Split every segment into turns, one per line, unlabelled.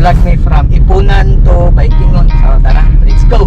Mag-vlog mi from Iponan to Baikingon. So tara, let's go!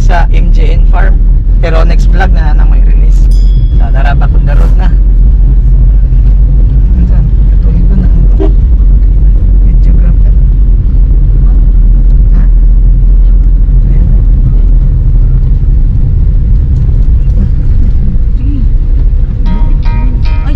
sa MJN Farm. Pero next vlog na na may release. So tara, back on the road na. Saan? Katuloy ko na. Videographer. Ha? Ayan.
Ay!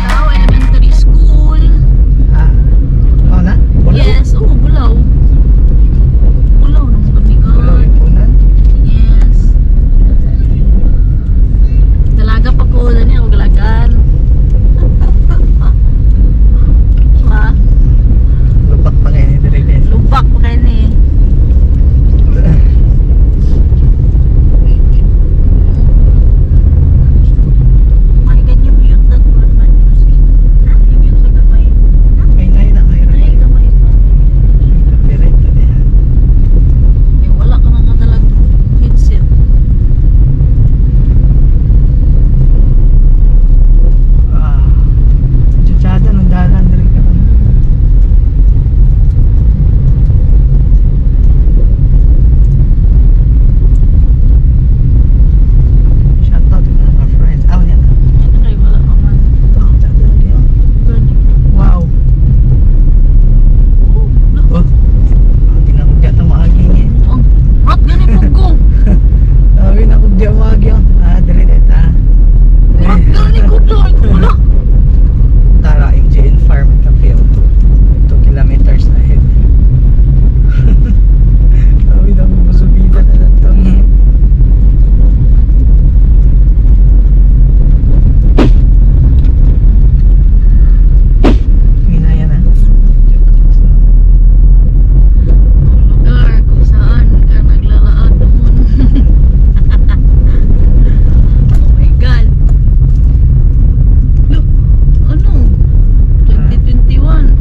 Now, elementary school.
Ah. Oh na? Wala?
Yes, oh, Bulaw. Bulaw nang kamigan.
Wala ipunan.
Yes. Dalaga pa ko, dani ako galagan. Diba?
Lubak pa ngayon ni Direk.
Lubak pa kayo ni. My, can you mute that one, man? Huh? You mute the gamay.
May ngayon na ngayon.
Ay, gamay pa.
Copyright na din.
Eh, wala ka nang kadalag headset.
Ah. Chuchada ng dalan diri ka. Shout out to mga friends. Ah, niya na.
Ay, nakay, wala pa man.
Oh, chuchada na kayo.
Gani.
Wow.
Oh, no.
Oh. Ang ginakugya ito maagi eh.
Ang rat gani po ko.
Ang ginakugya maagi. Ah, diri dito ah.
Rat gani ko dahil. Wala.
Tara, MJN Farm Cafe. 2 kilometers ahead. Sabi na kung masubitan na lang ito. Hinaya na.
Ang lugar kung saan ka naglalaad noon. Oh my God. Look, ano? 2021.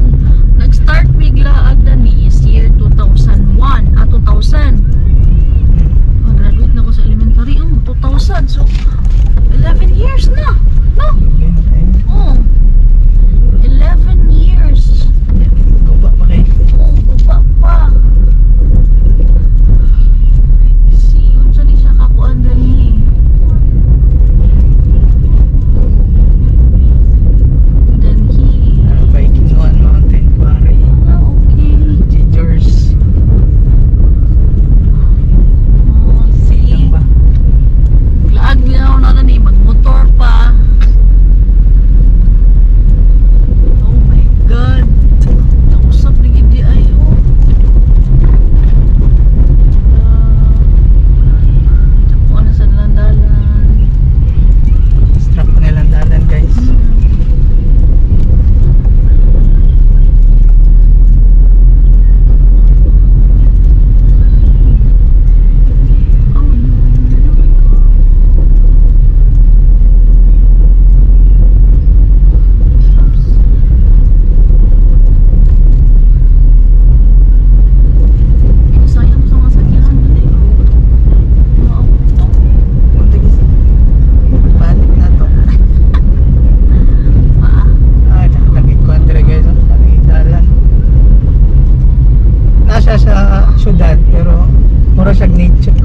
Nag-start bigla ni is year 2001. Ah, 2000. Mag-graduate na ko sa elementary. Oh, 2000. So, 11 years na. No? Oh. 11 years.
Guba pa kayo.
Oh, guba pa. See, unsa ni siya kakuan dani. Then he
Viking One Mountain Quarry.
Ah, okay.
Gingers.
Oh, see.
Yan ba?
Laag niya ako na ni magmotor pa.
Mura siya nature.